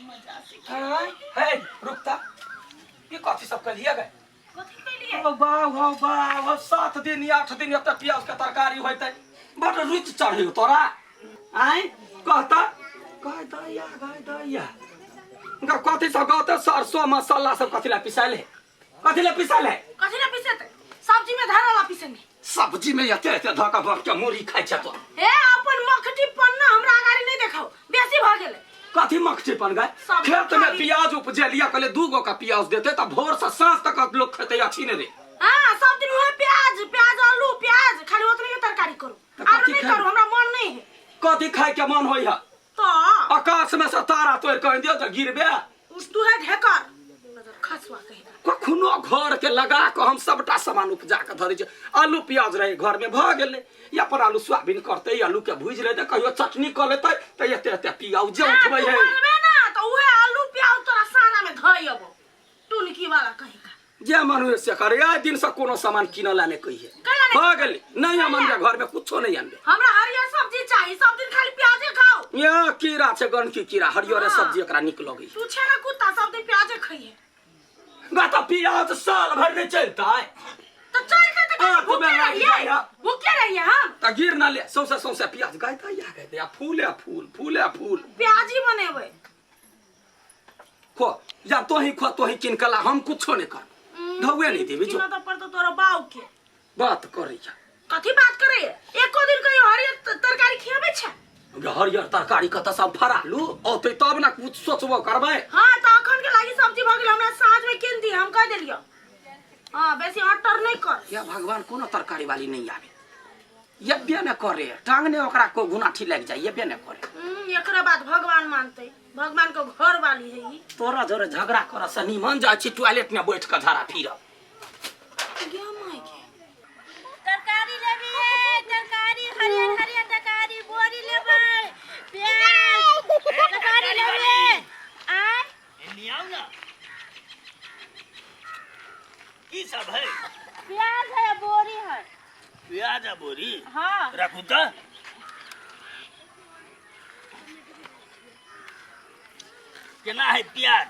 मजा से। आय, हे रुकता, ई कथी सब कहलिए गए? कथी कहलिए? ओ वाह वाह वाह वाह, 7 दिन या 8 दिन एते प्याज के तरकारी होइतै, बड रुचि चढ़ै हो तोरा। आय कहता गाय दैया, गाय दैया, हुनका कथी सब कहते? सरसों मसाला सब कथी ला पिसाइल है? कथी ला पिसाइल है? कथी ला पिसेते? सब्जी में धरल ला पिसेंगे। सब्जी में एते एते धऽ कऽ बाप के मुरही खाइ छै तो। हे, अपन मखटी पन्ना हमरा अगाड़ी नहीं देखाओ, बेसी भ गेलै। कथी मखटी पन गए? सब खेत में खाली। प्याज उपजेलिया, कहले 2 गो का प्याज देते तऽ भोर से साँझ तक लोग खेते अछि ने रे। हाँ, सब दिन वह प्याज प्याज आलू प्याज, खाली ओतने के तरकारी करू। तऽ आरो कथी नहीं खाइ? करू, हमरा मन नहीं है। कथी खाय के मन होइ है? तो आकाश में से तारा तोड़ कऽ आनि दियौ तऽ गिरबे? तू है ढेकर नजर खसुआ कहेगा। कखनो घर के लगा कऽ हम सबटा सामान उपजा कऽ धरै छी। आलू प्याज रहे घर में, भऽ गेलै। या पर आलू सोयाबीन करतै, आलू के भूजि लेतै, कहियो चटनी कऽ लेतै, तऽ एते एते पियाज जे हाँ, उठबै तू है। बनबे ना तो उहे आलू प्याज तोरा सारा में धइ अबो, टुनकी वाला कहेगा। जे मन हुए से करे। आइ दिन से कोनो सामान कीनऽ ला नहि कहिए। कैला नहि? भऽ गेलै, नहि हम अनबै, घर में कुछो नहि अनबै। हमरा हरियर सब्जी चाही, सब दिन खाली प्याजे खाओ। या कीड़ा छै, गंदकी कीड़ा, हरियरे सब्जी एकरा नीक लगै। तू छे ना कुत्ता, सब दिन प्याजे खइहे। गा तऽ प्याज साल भरि नहि चलतै। तो चल के तो हाँ, भूखे तुम्हें लाग रहिए। जाए। भूखे रहिए हम। तऽ गिर ना ले सौंसे सौंसे प्याज। गाय दैया, गाय दैया, फूले फूल, फूले फूल। प्याजी बनेबै। खो या तोही खो, तोही किन के ला, हम कुछो नहीं कर धौए नहीं देबी जो। किना तो पर तो तोरा बाऊ के। बात करैया। कथी बात करे? एको दिन कहियो हरियर तरकारी खियाबै छै? गे, हरियर तरकारी कतऽ सब फरालू औतै तब ने कुछ सोचबो करबै। हाँ, तऽ अखन के लागी सब्जी भऽ गेल, हमरा साँझ में कीन दी, हम कह देलियो। हाँ, बेसी अटर नहीं कर। या भगवान, कोनो तरकारी वाली नहीं आवे, एबे ने करे, टांगने ओकरा को गुनाठी लागि जाय, एबे ने करे। एकरा बात भगवान मानते? भगवान के घर वाली है ई। तोरा जोरे झगड़ा कर से निमन जाइ छी टॉयलेट में बैठ के झाड़ा फिरब। गे माय के। तरकारी लेबी? तरकारी, हरियर हरियर तरकारी, बोरी लेबै, प्याज, तरकारी लेबै आय। एन्नी आउ ना, की सब है? प्याज है, बोरी है। प्याज आ बोरी? हाँ। रखू तऽ। केना है प्याज?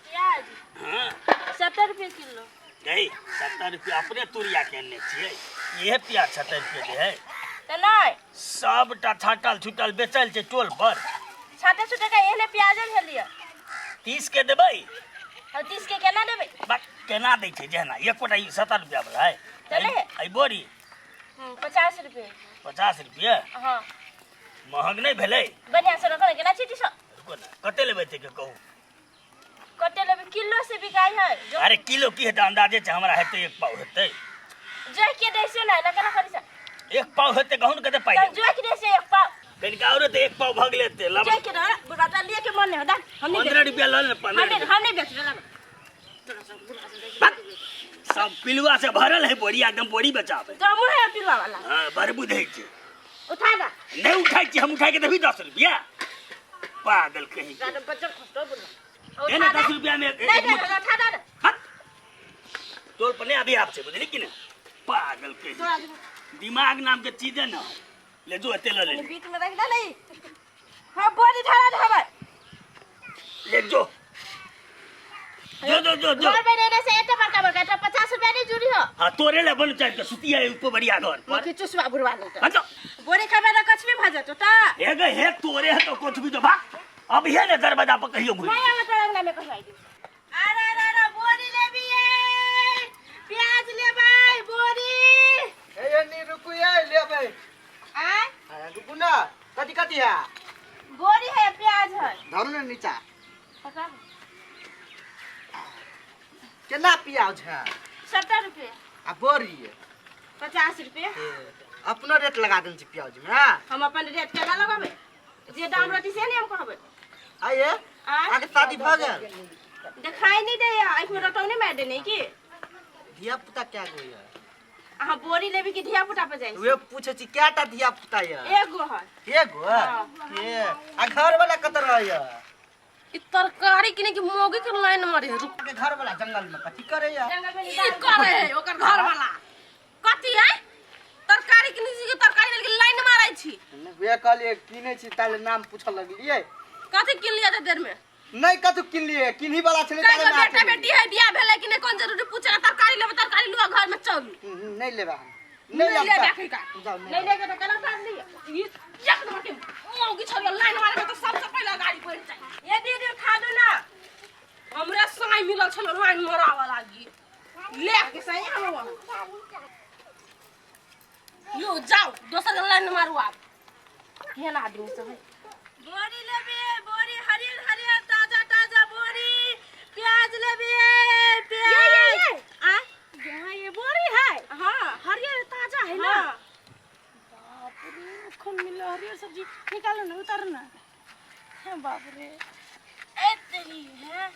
प्याज? हाँ। 70 रुपये किलो। गई 70 रुपया? अपने तुरिया के अनने छियै, इहे प्याज 70 रुपये दे है? तऽ नहि। सबटा छाटल छुटल बेचल छै टोल पर। छाटे छुटे के एहने प्याजे भेलियै। 30 के देबै? और 30 के केना देबै? बा, केना दै छै जेना एकोटा ई 70 रुपया वाला है। तऽ नहि। एहि बोरी? 50 रुपये। 50 रुपये? हाँ। महग नहि भेलै? बढ़िया से रखो ने, केना छिटी सब। रुको ने, कते लेबै ते के कहू। कते लेबै? किलो से बिकाइ है जो। अरे किलो की हेतै, अंदाजे छै हमरा, हेतै एक पाव हेतै। जोइ के दै से ना ना केना करी से। एक पाव हेतै, कहू ने कते पाइ तब लेबै। जोइ के दै से एक पाव। कनिका औरो तऽ एक पाव भऽ गेलै एते लब। जोइ के दे बुढ़ा ता लिए के मन नहीं होता, हम नहीं 15 रुपया लऽ ले, हम 15 नहीं रुपया। हम नहीं बेचबे लगा। बक। सब पिलुआ से भरल है बोरी, एकदम बोरी बचावे। तो मुँह है पिलुआ वाला। हाँ, बड़ बुझै छै। उठा दा। नहीं उठाइ छी, हम उठाइ के देबही 10 रुपया? पागल कहीं के। दादा बच्चा खस्तो बुढ़ा। दे ना 10 रुपया में नहीं एक दे, उठा दा। हट। तोर पर नहीं अभी आप छै, बुझली कि ने? पागल कहीं तोरा दिमाग नाम के चीजे न है। ले जो, एते ल ले। बीच में रख दे नहीं। हाँ, बोरी धरा दे हमार। ले जो जो जो जो जो। घर में रहने से एते बड़का बड़का एते 50 रुपया नहीं जुड़ी हो। हाँ, तोरे ले बन चाहे के सुतिया ऊपर बढ़िया घर पर। मुखी चुसवा बुढ़वा नहीं तो। हटो। बोरी खाबे ना कुछ भी भऽ जेतो ता। हे गे हे, तोरे है तो कुछ भी तो भाग। अब हे ने दरवाजा पर कहियो घुरी। नहीं आवे तोरा अंगना में कहियो आई। अरे अरे अरे, बोरी लेबी, प्याज लेबै, बोरी। ए एनी रुकू, ये लेबै। आय? आ, रुकू ना, कथी कथी है? बोरी है, प्याज है। धरू ने नीचा। पकड़। केना प्याज है? 70 रुपये। आ बोरी? 50 रुपये। ए, अपनो रेट लगा देने छी प्याज में, हाँ? हम अपन रेट केना लगाबै? जे दाम रहतै से ने हम कहबै। आइए। आय? अहाँके शादी भऽ गेल? देखाइ नहि दैया, आँखिमे रटौ नहि मारि देने की? धिया पुता क्या गो यऽ? अहाँ बोरी लेबी कि धिया पुता पर जाइ? उहे पूछै छी, कएटा धिया पुता यऽ? एगो है। एगो? के आ घर वाला कतऽ रहैया? ई तरकारी किने कि मौगी के लाइन मारे है, रुक। के घर वाला जंगल में कथी करैया? जंगल में। की करे है ओकर घर वाला? कथी है? तरकारी किने छी कि तरकारी लेल लाइन मारै छी? उहे कहलियै, किनै छी ताले नाम पूछऽ लगलियै। कथी किन लिया देर में? नहीं कथु किनलिए किन्ही वाला छलै कई ताले गो में बेटा बेटी है बियाह भेलै कि नहीं कोन जरूरी पूछे तरकारी लेबै तरकारी लुआ घर में चलू। नहीं लेबा हम। नहीं नहीं लेबै लेबा। के का जाओ, नहीं नहीं लेके तो केना साथ लिया ई एक नंबर के मौगी छलियो लाइन मारे के तो सबसे पहले गाड़ी पड़ जाए। ये दीदी खा दो ना। हमरे साई मिलल छलो लाइन मरावा लागी ले के सही हम लो जाओ दोसर के लाइन मारू आप केहन आदमी सब है। बोरी लेबे बोरी हरियर हरियर ताजा ताजा बोरी प्याज लेबे प्याज। ये, ये। आ यहाँ ये बोरी है। हां हरियर ताजा है ना। हां बाप रे खून मिलो हरियर सब्जी निकालो ना उतारो ना। हे बाप रे ए तेरी है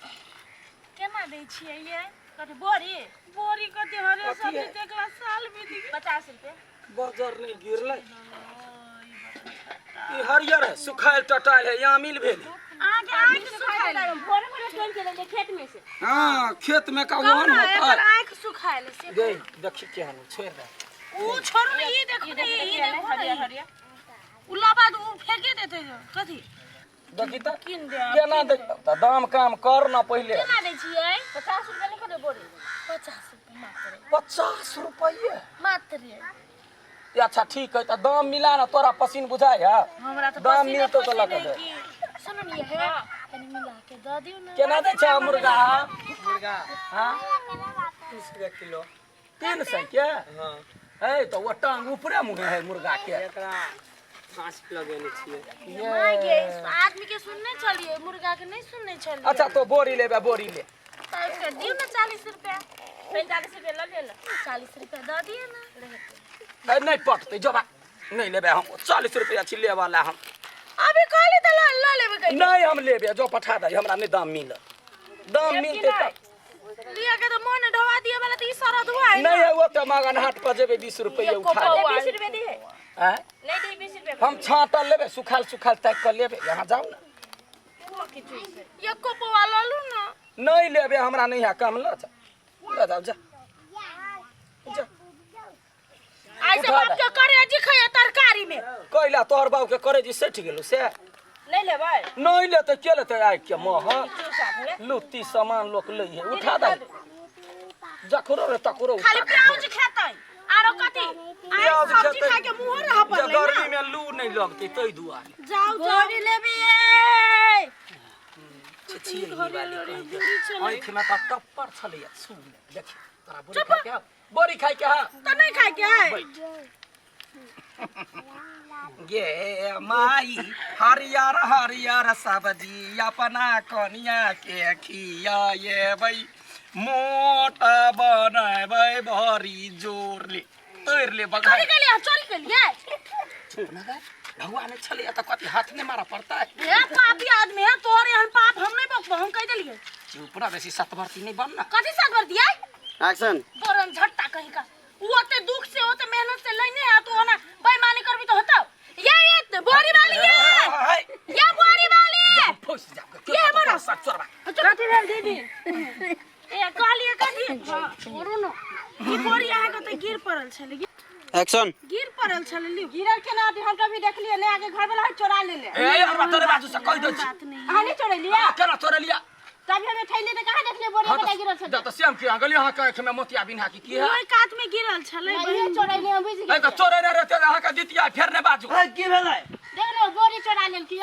केना दै छियै ये कथी बोरी? बोरी कथी हरियर कथी सब्जी है? देखला साल बीत गेल। 50 रुपये। बजर नहीं गिरलै। ई हरियर है सुखायल टटायल है यामिल भेल। अहाँके आँखि सुखायल है। भोरे भोरे तोड़ के लेले खेत में से। हाँ खेत में का कहू ओहन ना होता एकर है। आँखि सुखायल है से। गे देखी केहन छोड़ दे। ऊ छोड़ू ने ई देखू ने ई देखू ने हरियर ई। हरियर ऊ लबा ऊ फेंके देतै कथी देखी त कीन दे केना दे त दाम काम कर ना पहिले। केना दै छियै? 50 रुपये लिखो दे बोरी। 50 रुपये मात्र। 50 रुपये मात्र। ये अच्छा ठीक है त दाम मिला ना तोरा पसीन बुझाय है। हमरा तऽ दाम पसीने मिलतौ तऽ लऽ पसीने के दे। की। सुनू ने हे कनी मिला के दऽ दियौ ने। केना दै छै मुर्गा? मुर्गा हाँ 30 रुपया किलो। 300 के? हां है तो वो टांग ऊपरे मुँहे है मुर्गा के। एकरा 5 किलो देने छियै। माय गे आदमी के सुनने छलियै मुर्गा के नहीं सुनने छलियै। अच्छा तो बोरी लेबे बोरी ले। तऽ एकटा दियौ ने 40 रुपया। 45 रुपये ल ले ना। 40 रुपया दऽ दियौ ने। ए, नहीं पटतै जबा नहीं लेबे हम 40 रुपया छी ले वाला हम। अभी कहली तऽ लऽ लेबै कहिके। नहीं हम लेबे जो पठा दे हमरा नहीं दाम मिलत। दाम मिलतै तऽ लिअ के तऽ मोन ढवा दिअ वाला तऽ ई सरदुआ है। नहीं है वो तो मगन हाट पर जेबे 20 रुपये उठा लेबै। 20 रुपये दी है। आँय? नहीं दी 20 रुपये। हम छाँटल लेबे सुखाल सुखाल ताकि कऽ लेबे यहाँ जाउ ना। एको पौआ लऽ लू ना। नहीं लेबे हमरा नहीं है काम लऽ जा लऽ जाउ जा जा। ऐसे उठा बाप दे। के करेजी खैया तरकारी में। कैला तोहर बाबू के करेजी सटि गेलौ से? नहीं लेबै। नहीं लेतै के लेतै आइ के मह चूसा भेलै। लुत्ती सामान लोक लै है उठा दे जकरो रे तकरो उठा खाली दे। प्याज खेतै आरो कथी आइ प्याज सब्जी खेतै। खाय के मुँह रह जे पड़लै गर्मी ना। में लू नहीं लगतै तै दुआरे। जाउ जाउ बोरी लेबे। छिछिए वाली आँखि में तऽ टप्पर छलैया सुन देखी तोरा बोरी खाय के हौ? बोरी खाय के हौ? तऽ नहीं खाय के है। बैठ गे माई हरियर हरियर सब्जी अपना कनिया के खियाएबै मोट बनेबै भरी जोर ले तोड़ ले बघाई। कथी केलियै चोरी केलियै? चुप ना गे भगवान नहीं छलैया तऽ कथी हाथ नहीं मारऽ पड़तै? हे पापी आदमी है तोहर एहन पाप हम नहीं बकबो हम कहि देलियै। चुप ना बेसी सतभरती नहीं बन ना। कथी साथ भर दियै? एक्शन। बरन झट्टा कहीं का ऊ ओते दुख से ओते मेहनत से लेने है तू ओना बेईमानी करबी तो होतौ। ये बोरी वाली ये ये बोरी वाली फुस जा ये बड़ा। चोरबा। कथी भेल दीदी? ए कहलियै कथी? छोड़ू न ई बोरी अहाँके तऽ गिर पड़ल छलै। एक्शन। गिर पड़ल छलै लियौ। गिरल केना आदमी हम कभी देखलियै नहीं आगे घर वाला है चोरा लेले। ए यार तोरे बाजू से कहि दै छी। बात नहीं अहाँ नहीं चोरेलियै? केना चोरेलिया? तभी हम उठैलियै तऽ कहाँ देखलियै बोरी हाँ कतऽ गिरल छलै। तऽ श्याम के अगले अहाँ के आँखि में मोतिया बिन्हा की की है? ओहि कात में गिरल छलै। नहीं चोरेलियै हम बुझि ए गेलियै। तऽ चोरे नहि रहतै तऽ अहाँके जितिया फेर नहि बाजू। ए की भेलै? देख लो बोरी चोरा लेलकै।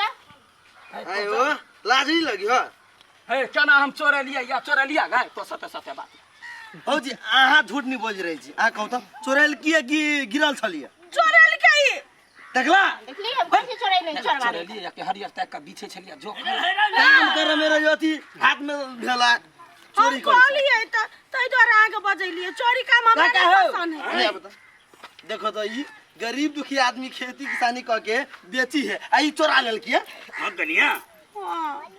आयो लाज नहीं लगी हो? हे केना हम चोरेलियै या चोरेलिया गाय तो सते सते बात। भौजी अहाँ झूठ नहीं बोल रही छी अहाँ कहू तऽ चोरेल किए कि गिरल छलियै? चोरेल के ई देखला देखली हम कैसे चोरेलियै चोरवा लेलकै। चोरेलियै के हरियर ताकि कऽ बिछै छलियै जो काम करे मेरे अथी हाथ में भेला हम चोरी करै। कहलियै तऽ ताहि दुआरे अहाँके बजैलियै चोरी काम हमरा काका नहीं हौ। पसंद है। नहीं आब तऽ। देखो तो ई गरीब दुखी आदमी खेती किसानी कऽ के बेची है आ ई चोरा लेलकै। हां कनिया हाँ।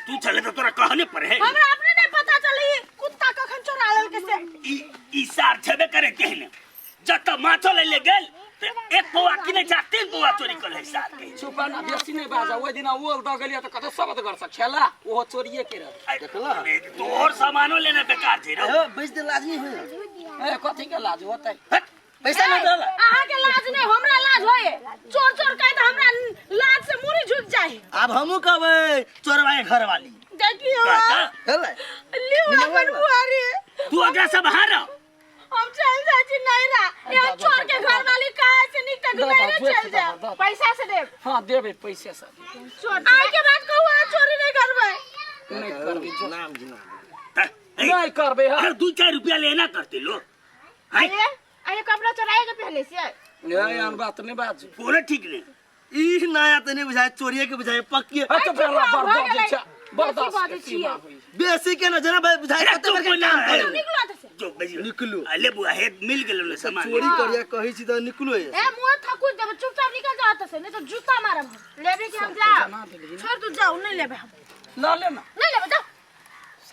तू चले तो तोरा कहने पर है। हमरा अपने नहीं पता चलै ई कुत्ता कखन चोरा लेलकै से। ई ई सार छेबे करे केहने जत माछो ले ले गेल ते एक पौआ किने जा 3 पौआ चोरी कर ले सार के। चुप ना बेसी नहीं बाजा ओहि दिना ओल दऽ गेलियै तऽ कतौ सबदगर से खेला ओहो चोरिये के रहै। देखला? तोहर सामानो लेना बेकार छै रौ। हो बेच दे लाज नहीं होय। ए कथी के लाज होतै? हट। पैसा नहीं देला अहाँ के लाज नहीं हमरा लाज होए चोर चोर कहे तो हमरा लाज से मुरी झुक जाए अब हमू कहबै चोरवा के घर वाली देखियो हेलै लियो अपन बुआरी तू ओकरा से बाहर रह हम चल जाए छी नैरा यहाँ चोर के घर वाली कहे से निक तक नैरा चल जाए पैसा से देब हाँ देबै पैसे से आइ के बाद कहू अहाँ चोरी नहीं करबै नहीं करबै जो। नाम गिना त- ए, नहीं करबै हाँ अरे दू चार रुपया लेना करते लो हैं? अरे अरे कपड़ा चोराए के पहले से एहन बात नहीं बाजू कोनो ठीक नहीं ई नया त नहीं बुझाए चोरिए के बुझाए पक्की अच्छा पहला भऽ बर्दाश्त गेलै। छै बर्दाश्त बेसी के बाजै सीमा होई बेसी के न जना भाई बुझाए अरे कते चुप बेर के ना काम है। करे निकलो एतऽ से जो बेजी निकलू। अले बुआ हे मिल गेलो ने सामान चोरी करिया कहै छी त निकलो ये ए मुँह थकुच देबै चुपचाप निकल जाओ एतऽ से नहीं तो जूता मारब हम लेबे कि हम जाओ जना देली छोड़ तू जाओ नहीं लेबै हम ल ले ना नहीं लेबै जाओ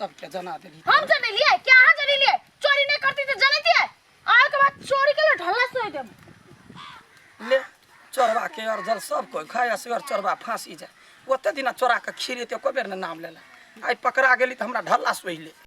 सबके जना देली हम जने लिए क्या अहाँ जने लिए चोरी नहीं करती तो जनती है आय के बाद चोरी के लिए ढल्ला सोई देब ले चोरबा के और जल सब कोई खाया से और चोरबा फांसी जाए ओते दिना चोरा के खीर एते को बेर ने नाम लेला आइ पकड़ा गेली त हमरा ढल्ला सोइले।